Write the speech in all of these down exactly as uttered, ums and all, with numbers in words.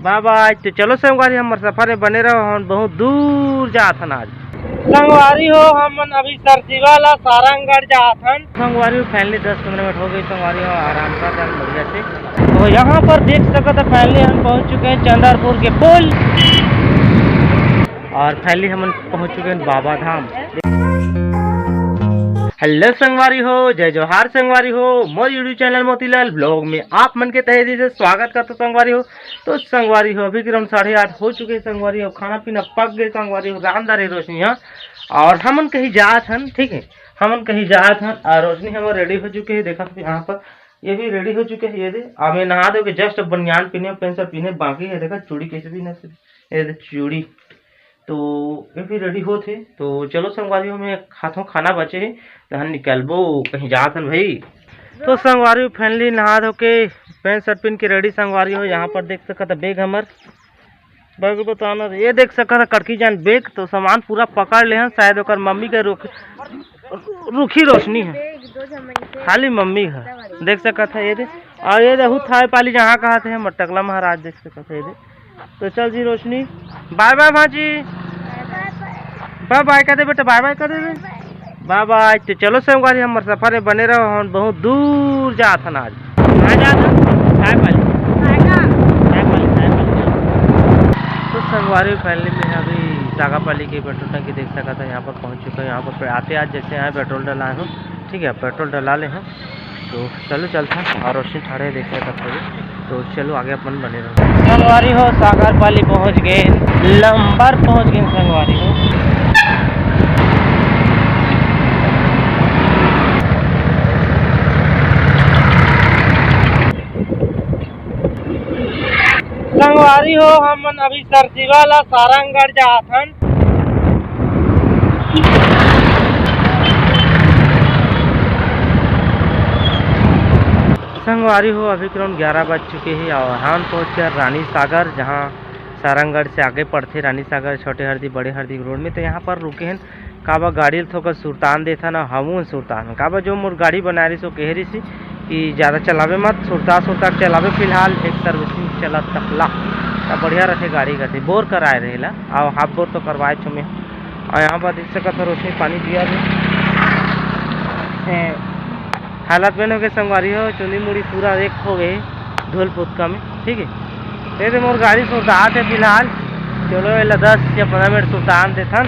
बाय बाय। तो चलो संगवारी, हमर सफर में बने रहो, हम बहुत दूर जात हन आज। संगवारी हो, हमन अभी सरसीवा ला सारंगढ़ जात हन। संगवारी हो, finally दस पंद्रह मिनट हो गई संगवारी हो, आराम कर रहे हैं बढ़िया से। तो यहाँ पर देख सकत है, finally हम पहुँच चुके हैं चंदरपुर के पुल और finally हमन पहुँच चुके हैं बाबा धाम। हेलो संगवारी हो, जय जोहार संगवारी हो, मोर YouTube चैनल मोतीलाल ब्लॉग में आप मन के तहे दिल से स्वागत करता संगवारी हो। तो संगवारी हो, अभी करीबन साढ़े आठ हो चुके हैं संगवारी हो, खाना पीना पक गए संगवारी हो, रांधा रहे रोशनी यहाँ। और हमन कहीं जात हन, ठीक है, हमन कहीं जात हन और रोशनी हमर रेडी हो चुके हैं। देखा यहाँ पर ये भी रेडी हो चुके हैं, ये दे। अब मैं नहा धो के just बनियान पीने, पैंट शर्ट पीने बाकी है। देखा चूड़ी कैसे पीना, ये दे चूड़ी। तो ये भी रेडी होत हे। तो चलो संगवारी हो, मैं खाथों खाना बचे हे, तहन निकलबो कहीं जात हन भाई। तो संगवारी हो, finally नहा धो के पैंट शर्ट पहन के रेडी संगवारी हो। यहाँ पर देख सकत है बैग हमर, बैग बताना, ये देख सकत है कड़की जान बैग। तो सामान पूरा पकड़ ले हन, शायद ओकर मम्मी के रुख-, रुखी रोशनी है, खाली मम्मी है। देख सकत है ये दे, और ये दे हु थाय पाली जहाँ कहा थे हमर टकला महाराज, देख सकत है ये दे। तो चल जी रोशनी, बाय बाय भांजी, बाय बाय कर दे बेटा, बाय बाय कर दे। बाय बाय। तो चलो संगवारी, हमर सफर में बने रहो, हम बहुत दूर जात हन आज। कहाँ जात हन? थाय पाली। थाय पाली, थाय पाली। तो संगवारी, finally मैं अभी सागापाली के पेट्रोल टंकी देख सकत है, यहाँ पर पहुँच चुका हूँ। यहाँ पर आते आज जैसे आए पेट्रोल डलाए हूँ, ठीक है, पेट्रोल डला ले हूँ। तो चलो चलथन, और रोशनी ठाड़े देख सकत हवे। तो चलो आगे अपन बने रहो। संगवारी हो, सागापाली पहुँच गए, लंबर पहुँच गए संगवारी हो। संगवारी हो, हमन अभी सरसीवा ला सारंगढ़ जात हन। संगवारी हो, अभी करीबन ग्यारह बज चुके हे और हम पहुँच गए रानी सागर, जहाँ सारंगढ़ से आगे पड़थे रानी सागर, छोटे हरदी, बड़े हरदी रोड में। तो यहाँ पर रुके हन, काबर गाड़ी ल थोकन सुरतान देथन, हमू सुरतान। काबर जो मोर गाड़ी बनाए रहिस, वो कहे रहिस कि ज़्यादा चलावे मत, सुरता सुरता के चलावे, फिलहाल एक servicing चलत तक ला। तब बढ़िया रथे गाड़ी, कथे बोर कराए रहेला, और हाफ बोर तो करवाए छो में। और यहाँ पर देख सकत हो, रोशनी पानी पिया भी। ए, हालत बन हो गए संगवारी हो, चुनी मुड़ी पूरा एक हो गए धूल पुतका में, ठीक है। ये दे मोर गाड़ी सुरतात हे फिलहाल। चलो, एला दस या पंद्रह मिनट सुरतान देथन,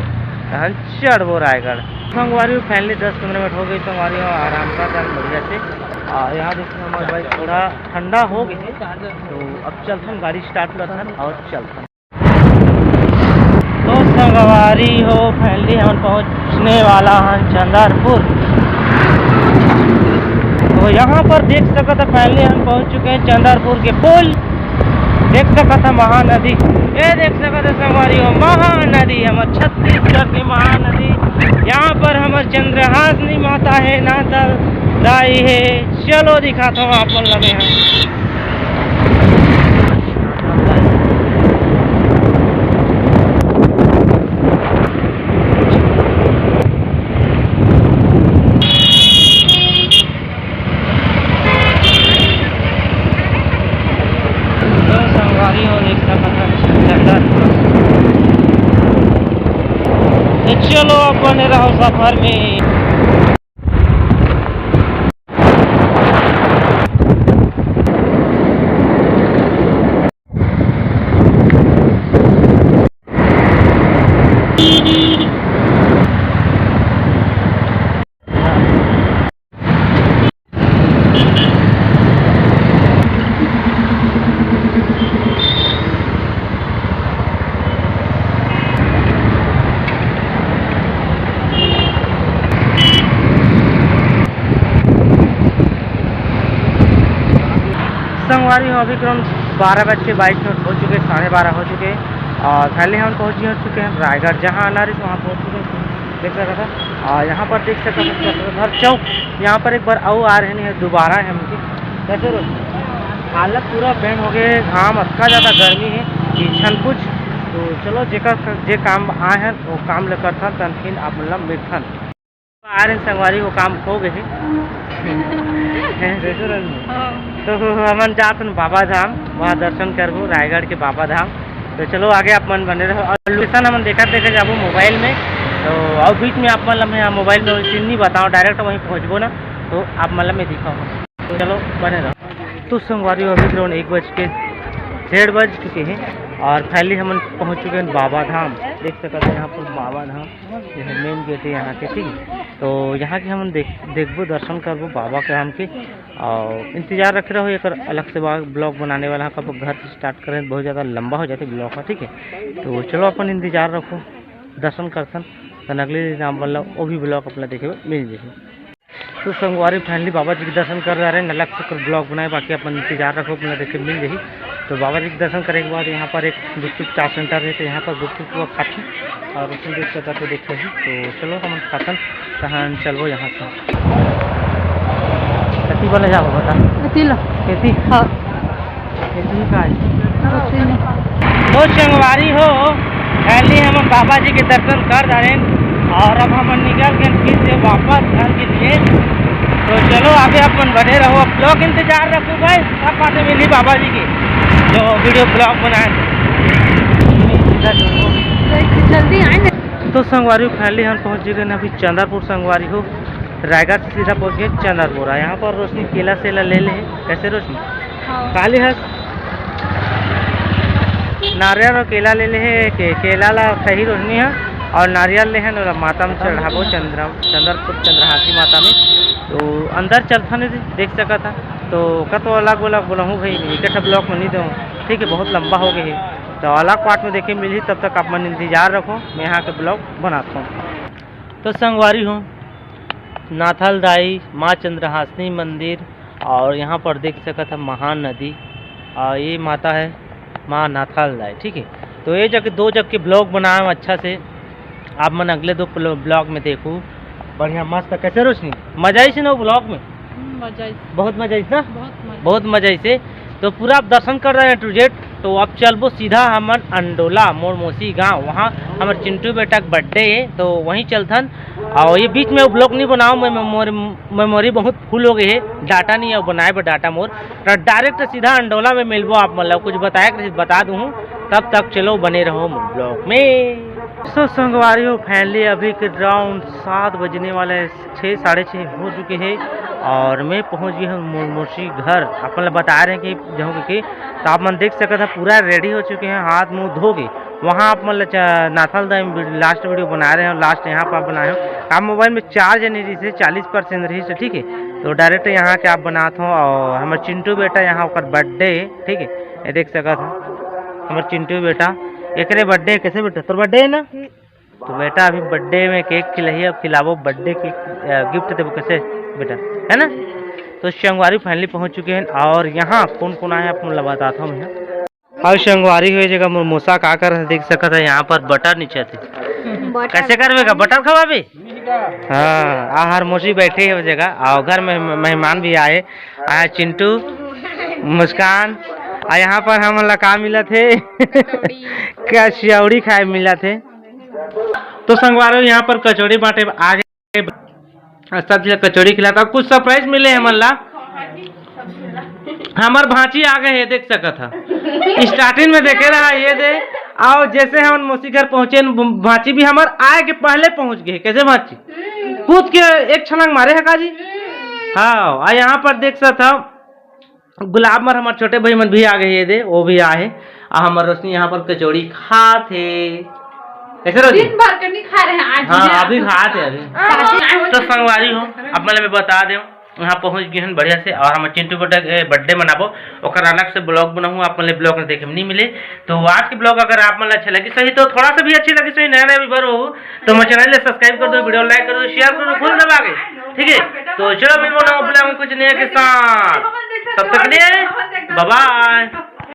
तहन चढ़बो रायगढ़। संगवारी हो, finally दस पंद्रह मिनट हो गई संगवारी हो, आराम कर रहे हैं बढ़िया से। और यहाँ देखिए हमारे भाई थोड़ा ठंडा हो गए, तो अब चलथन गाड़ी start करथन और चलथन। तो संगवारी हो, finally हम पहुंचने वाला हैं चंदरपुर। तो यहाँ पर देख सकत है, finally हम पहुंच चुके हैं चंदरपुर के पुल। देख सकत है महानदी, ये देख सकत है संगवारी हो, महानदी, हमर छत्तीसगढ़ के महानदी। यहाँ पर हमर चंद्रहासिनी माता है, नाथ दाई है। चलो दिखाता हूँ आप मन लगे हैं। तो संगवारी हो, देख सकत हन चंदरपुर। तो चलो, अब बने रहो सफर में। संगवारी हो, अभी करीबन बारह बज के बाईस मिनट हो चुके, साढ़े बारह हो चुके, और finally हम पहुँच गए चुके हैं रायगढ़, जहाँ आना रही वहाँ पहुँच चुके हैं। देख सकत है। और यहाँ पर देख सकत है चक्रधर चौक, यहाँ पर एक बार अउ आ रहे हैं, दोबारा है हमके। कैसे रो-, हालत पूरा bend हो गए, घाम अतका ज़्यादा गर्मी है कि छन कुछ। तो चलो, जेकर क-, जे काम आए हैं वो काम ले करथन, तन फिर आप मतलब मिलथन। आ रहे हैं संगवारी, वो काम हो गए है। हैं, रेस्टोरेंट में। हाँ। तो हमन जात हन बाबा धाम, वहाँ दर्शन करबो रायगढ़ के बाबा धाम। तो चलो आगे आप मन बने रहो और लोकेशन हमन देखत देखत जाबो मोबाइल में। तो और बीच में आप मन ला मैं मोबाइल में सीन नहीं बताओ, डायरेक्ट वहीं पहुँचबो ना, तो आप मन ला मैं दिखाऊँ। तो चलो बने रहो। तो संगवारी हो, अभी ग्राउंड एक बज के, डेढ़ बज चुके हैं और फाइनली हमन पहुँच चुके हैं बाबा धाम। देख सकते हैं यहाँ पर बाबा धाम, ये है मेन गेट है यहाँ के, ठीक है। तो यहाँ के हमन देख देखबो, दर्शन करबो बाबा के धाम के। और इंतजार रखे रहो, एक अलग से ब्लॉग बनाने वाला है, कब घर से स्टार्ट करें, बहुत ज़्यादा लंबा हो जाते ब्लॉग का, ठीक है। तो चलो अपन इंतजार रखो, दर्शन करथन, तन अगले दिन आप मतलब वो भी ब्लॉग अपना देखे मिल जाए। तो संगवारी फाइनली बाबा जी के दर्शन कर जा रहे हैं, अलग से ब्लॉग बनाए, बाकी अपन इंतजार रखो, अपना देखे मिल जाही। तो बाबा जी के दर्शन करे के बाद यहाँ पर एक गुपचुप चाट सेंटर है, तो यहाँ पर गुपचुप वो खाथी और उसमें देख सकता तो देख सही। तो चलो हम खाथन, तहन चलबो यहाँ से। कति वाला जाबो बता? अति ला। खेती? हाँ। खेती का है? बस ये नहीं। तो संगवारी हो, फाइनली हम बाबा जी के दर्शन कर डारेन और अब हम निकल गए फिर से वापस घर के लिए। तो चलो आगे अपन बने रहो, ब्लॉग इंतजार रखो भाई, सब बातें मिली बाबा जी की जो वीडियो ब्लॉग बनाए। जल्दी आए ना। तो संगवारी हो, फाइनली हम पहुँच गए अभी चंदरपुर। संगवारी हो, रायगढ़ से सीधा पहुँच गए चंदरपुर। और यहाँ पर रोशनी केला सेला ले ले। कैसे रोशनी? हाँ। काली हस नारियल और केला ले ले है, के, केला ला सही रोशनी है। और नारियल ले है ना माता में चढ़ाबो, चंद्र चंदरपुर चंद्रहासी माता में। तो अंदर चलथन, देख सकत है। तो कतो अलग अलग बोलहूँ भाई, एक ठा ब्लॉग में नहीं दूँ, ठीक है, बहुत लंबा हो गया है। तो अलग पार्ट में देखे मिली, तब तक आप मन इंतजार रखो, मैं यहाँ के ब्लॉग बनाता हूँ। तो संगवारी हो, नाथल दाई, माँ चंद्रहासिनी मंदिर, और यहाँ पर देख सकत है महानदी, और ये माता है माँ नाथल दाई, ठीक है। तो ये जग दो जग के ब्लॉग बनाए अच्छा से, आप मन अगले दो ब्लॉग में देखो। बढ़िया मस्त, कैसे रोशनी, मजा आई से ना ब्लॉग में? हम्म, मजा आई। बहुत मजा आई ना? बहुत मजा। बहुत मजा आई से। तो पूरा आप दर्शन कर रहे हैं टू जेड। तो अब चलबो सीधा हमन अंडोला, मोर मौसी गाँव, वहाँ हमर चिंटू बेटा के बर्थडे है, तो वहीं चलथन। और ये बीच में ब्लॉग नहीं बनाओ, मैं मेमोरी, मेमोरी बहुत फुल हो गई है, डाटा नहीं है बनाए बर डाटा मोर। तो डायरेक्ट सीधा अंडोला में मिलबो आप, मतलब कुछ बताए के बता दूँ, तब तक चलो बने रहो ब्लॉग में। सो संगवारी हो, फाइनली अभी के राउंड सात बजने वाला है, छः, साढ़े छः हो चुके हैं और मैं पहुंच गए हूँ मो-, मौसी घर। अपन ला बता रहे हैं कि जाऊँ कि, तो आप मन देख सकत है पूरा रेडी हो चुके हैं, हाथ मुंह धो के। वहाँ आप मन ला चा-, नाथल दाई में लास्ट वीडियो बना रहे हैं, लास्ट यहाँ पर बनाए हो। आप मोबाइल में चार्ज नहीं रही से, चालीस परसेंट रही से, ठीक है। तो डायरेक्ट यहाँ के आप बनात हो और हमारे चिंटू बेटा यहाँ ओकर बर्थडे है, ठीक है, ये देख सकत हो हमारे चिंटू बेटा, एकरे बर्थडे है। कैसे बेटा, तोर बर्थडे है ना? तो बेटा अभी बर्थडे में केक खिलाही, अब खिलाबो बर्थडे केक, अ, गिफ्ट देबो कैसे बेटा, है ना? तो संगवारी फाइनली पहुंच चुके हैं और यहाँ कौन कौन आए आप मन ला बताता हूँ मैं। और संगवारी हुए जगह मोर मोसा का कर देख सकत है, यहाँ पर बटर नीचे थे। बटर। कैसे करबे का बटर खवाबे? हाँ, आहार मोसी बैठे है वो जगह, और घर में मेहमान भी आए, आया चिंटू, मुस्कान, और यहाँ पर हमन ला का मिलत है? कचौड़ी। कचौड़ी खाए मिलत है। तो संगवारी हो, यहाँ पर कचौड़ी बांटे आ गए, सब झन ला कचौड़ी खिलात हे। कुछ सरप्राइज मिले हमन ला, हमर भांची आ गए है, देख सकत है। स्टार्टिंग में देखे रहा ये दे, और जैसे हमन मौसी घर पहुंचे न, भांची भी हमर आए के पहले पहुंच गए। कैसे भांची? कूद के एक छलांग मारे है का जी? हाँ, और यहाँ पर देख सकत हो गुलाब मर हमारे छोटे भाई मन भी आ गए, ये दे, वो भी आए। आ हमारे रोशनी यहाँ पर कचौड़ी खात हे। कैसे रोशनी? दिन भर के नहीं खा रहे हैं आज हाँ, भी। अभी खात हे अभी। हाँ। तो संगवारी हो, आप मन ला मैं बता दें, यहाँ पहुँच गए हैं बढ़िया से, और हम चिंटू बेटा के बर्थडे मनाबो, ओकर अलग से ब्लॉग बनाऊँ, आप मन ला ब्लॉग में देखे में नहीं मिले। तो आज के ब्लॉग अगर आप मन ला अच्छा लगी सही, तो थोड़ा सा भी अच्छी लगी सही, नया नया व्यूअर हो, तो हमारे चैनल ला सब्सक्राइब कर दो, वीडियो लाइक कर दो, शेयर कर दो, फुल दबा के, ठीक है। तो चलो मिलबो नवा ब्लॉग में कुछ नया के साथ, तब तक के लिए बाय बाय।